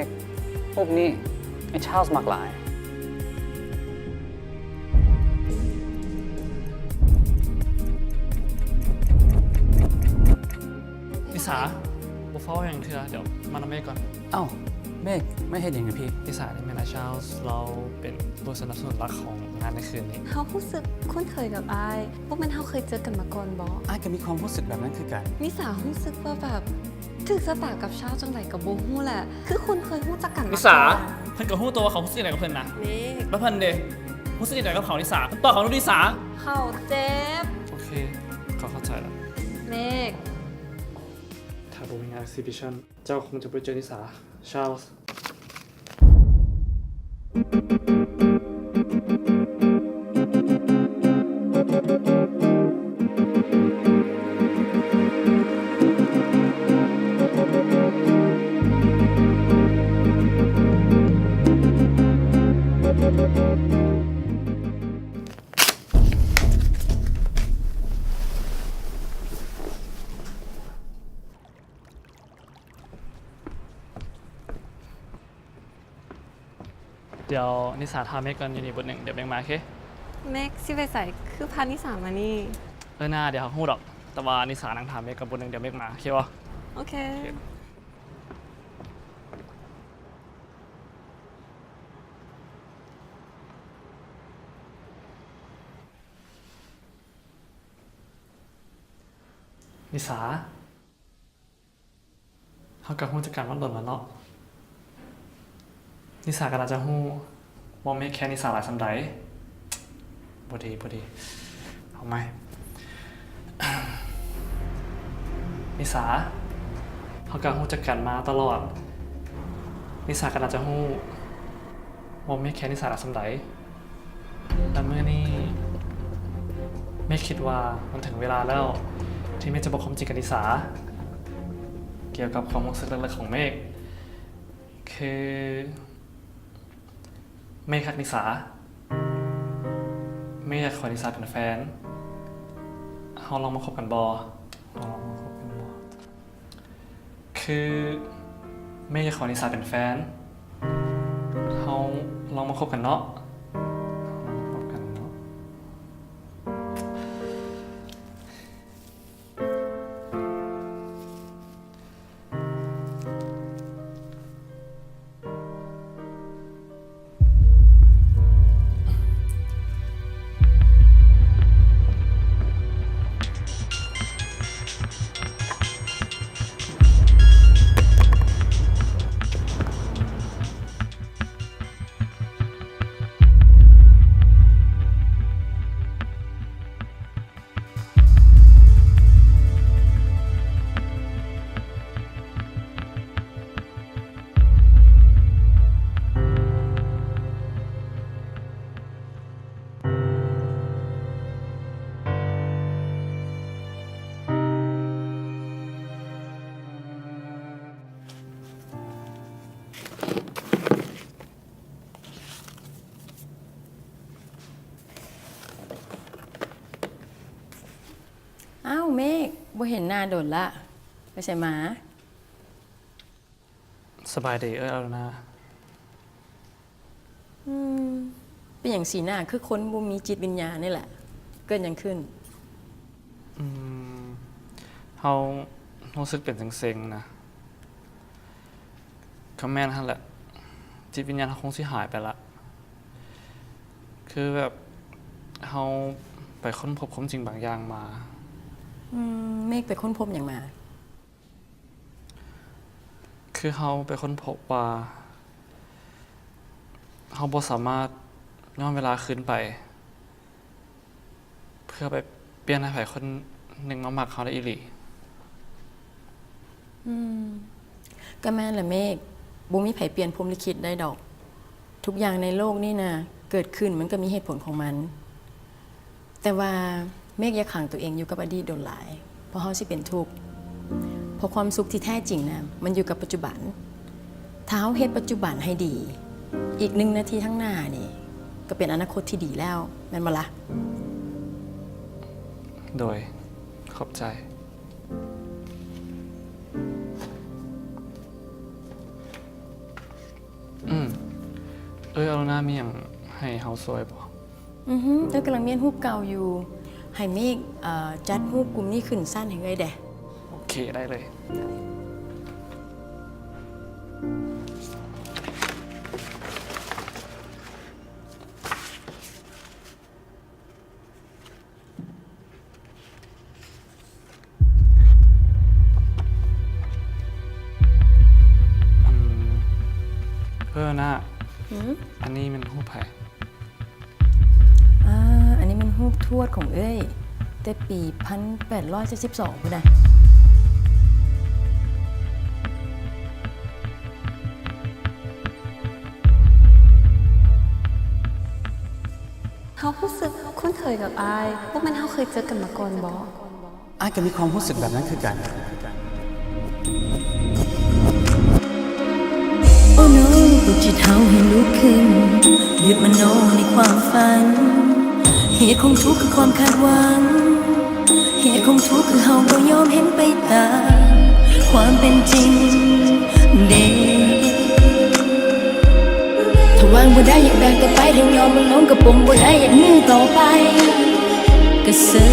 ກ ຮູບນີ້ ໄອ້ຊາວມັກຫຼາຍ. ນິສາ ບໍ່ຟ້າວຫຍັງເທື່ອ ດຽວມານຳເມກກ່ອນ. ເອົ້າ ເມກ ມາເຮັດຫຍັງຢູ່ພີ້? ນິສານີ້ແມ່ນອ້າຍຊາວ ລາວເປັນຜູ້ສະໜັບສະໜູນຫຼັກຂອງງານໃນຄືນນີ້. ເຮົາຮູ້ສຶກຄຸ້ນເຄີຍກັບອ້າຍ. ບໍ່ແມ່ນເຮົາເຄີຍເຈີກັນມາກ່ອນບໍ? ອ້າຍກໍມີຄວາມຮູ້ສຶກແບບນັ້ນຄືກັນ. ນິສາຮູ້ສຶກວ່າແບບ ຖືກຊະຕາກັບຊາວຈັ່ງໃດກໍບໍ່ຮູ້ແຫຼະ ຄືຄຸ້ນເຄີຍຮູ້ຈັກກັນມາກ່ອນ. ນິສາ ເພິ່ນກໍຮູ້ຕົວວ່າເຂົາຮູ້ສຶກຈັ່ງໃດກັບເພິ່ນນະ. ເມກ ແລ້ວເພິ່ນເດ ຮູ້ສຶກຈັ່ງໃດກັບເຂົາ? ນິສາ ເພິ່ນຕອບເຂົາດູ ນິສາ. ເຂົາເຈັບ. ໂອເຄ ເຂົາເຂົ້າໃຈແລ້ວ. ເມກ ຖ້າບໍ່ມີງານ exhibition ເຈົ້າຄົງຈະບໍ່ໄດ້ເຈີນິສາ. ຊາວ. ດຽວນິສາຖ້າເມກກ່ອນ ຢູ່ນີ້ບົດໜຶ່ງ ດຽວເມກມາ. ໂອເຄ ເມກຊິໄປໃສ? ຄືພານິສາມານີ້. ເອີນາ ດຽວເຮົາຮູ້ດອກ ແຕ່ວ່ານິສານັ່ງຖ້າເມກກ່ອນບົດໜຶ່ງ ດຽວເມກມາ. ໂອເຄບໍ່? ໂອເຄ ໂອເຄ. ນິສາ ເຮົາກໍຮູ້ຈັກກັນມາດົນແລ້ວເນາະ. ນິສາກໍໜ້າຈະຮູ້ວ່າເມກແຄນິສາຫຼາຍສ່ຳໃດ. ບໍ່ດີ ບໍ່ດີ ເອົາໃໝ່. ນິສາ ເຮົາກໍຮູ້ຈັກກັນມາຕະຫຼອດ. ນິສາກໍໜ້າຈະຮູ້ວ່າເມກແຄນິສາຫຼາຍສ່ຳໃດ. ແຕ່ມື້ນີ້ເມກຄິດວ່າມັນເຖິງເວລາແລ້ວ ທີ່ເມກຈະບອກຄວາມຈິງກັບນິສາ ກ່ຽວກັບຄວາມຮູ້ສຶກເລິກໆຂອງເມກ. ຄືເມກຮັກນິສາ. ເມກຢາກຂໍນິສາເປັນແຟນ. ເຮົາລອງມາຄົບກັນບໍ່? ເຮົາລອງມາຄົບກັນບໍ່? ຄືເມກຢາກຂໍນິສາເປັນແຟນ. ເຮົາລອງມາຄົບກັນເນາະ. ເຮົາລອງມາຄົບກັນເນາະ. ອ້າວ ເມກ ບໍ່ເຫັນໜ້າດົນລະ ໄປໃສມາ? ສະບາຍດີເອື້ອຍອາໂລນາ. ອືມ ເປັນຫຍັງສີໜ້າຄືຄົນບໍ່ມີຈິດວິນຍານນີ້ແຫຼະ? ເກີດຫຍັງຂຶ້ນ? ອືມ ເຮົາຮູ້ສຶກເປັນເຊັງໆນະ. ກໍແມ່ນຫັ້ນແຫຼະ ຈິດວິນຍານເຮົາຄົງຊິຫາຍໄປລະ. ຄືແບບເຮົາໄປຄົ້ນພົບຄວາມຈິງບາງຢ່າງມາ. ອືມ ເມກໄປຄົ້ນພົບຫຍັງມາ? ຄືເຮົາໄປຄົ້ນພົບວ່າ ເຮົາບໍ່ສາມາດຍ້ອນເວລາຄືນໄປ ເພື່ອໄປປ່ຽນໃຫ້ໃຜຄົນໜຶ່ງມາມັກເຮົາໄດ້ອີ່ຫຼີ. ອືມ ກໍແມ່ນແຫຼະເມກ, ບໍ່ມີໃຜປ່ຽນພົມລິຂິດໄດ້ດອກ. ທຸກຢ່າງໃນໂລກນີ້ນະ ເກີດຂຶ້ນມັນກໍມີເຫດຜົນຂອງມັນ. ແຕ່ວ່າເມກຢ່າຂັງຕົວເອງຢູ່ກັບອະດີດດົນຫຼາຍ, ເພາະເຮົາຊິເປັນທຸກ. ເພາະຄວາມສຸກທີ່ແທ້ຈິງນະ ມັນຢູ່ກັບປັດຈຸບັນ. ຖ້າເຮົາເຮັດປັດຈຸບັນໃຫ້ດີ, ອີກໜຶ່ງນາທີທາງໜ້ານີ້ ກໍເປັນອະນາຄົດທີ່ດີແລ້ວ, ແມ່ນບໍ່ລະ? ໂດຍ ຂອບໃຈ. ອືມ ເອີຍ ອາໂລນາ ມີຫຍັງໃຫ້ເຮົາຊ່ວຍບໍ່? ອືຮຶ ເອີຍກຳລັງມ້ຽນຮູບເກົ່າຢູ່. ໃຫ້ເມກ ເອີ ຈັດຮູບກຸ່ມນີ້ຂຶ້ນຊັ້ນໃຫ້ເອີຍແດ່. ໂອເຄ ໄດ້ເລີຍ. ເອີ ນາ ຫື? ອັນນີ້ແມ່ນຮູບໃຜ? ອ່າ ອັນນີ້ແມ່ນຮູບທວດຂອງເອື້ອຍ ແຕ່ປີພັນແປດຮ້ອຍເຈັດສິບສອງພຸ້ນນະ. ເຮົາຮູ້ສຶກຄຸ້ນເຄີຍກັບອ້າຍ, ບໍ່ແມ່ນເຮົາເຄີຍເຈີກັນມາກ່ອນບໍ? ອ້າຍກໍມີຄວາມຮູ້ສຶກແບບນັ້ນຄືກັນ. ໂອ້ໂນ ປຸກຈິດເຮົາໃຫ້ລຸກຂຶ້ນ, ຢຸດມະໂນໃນຄວາມຝັນ. ເຫດຂອງທຸກຄືຄວາມຄາດຫວັງ, ເຫດຂອງທຸກຄືເຮົາບໍ່ຍອມເຫັນໄປຕາມຄວາມເປັນຈິງເດ. ຖ້າວາງບໍ່ໄດ້ ຢາກແບກຕໍ່ໄປ, ຖ້າຍອມມັນລົງ ກໍປົງບໍ່ໄດ້, ຢາກຢື້ຕໍ່ໄປ, ກະເຊີ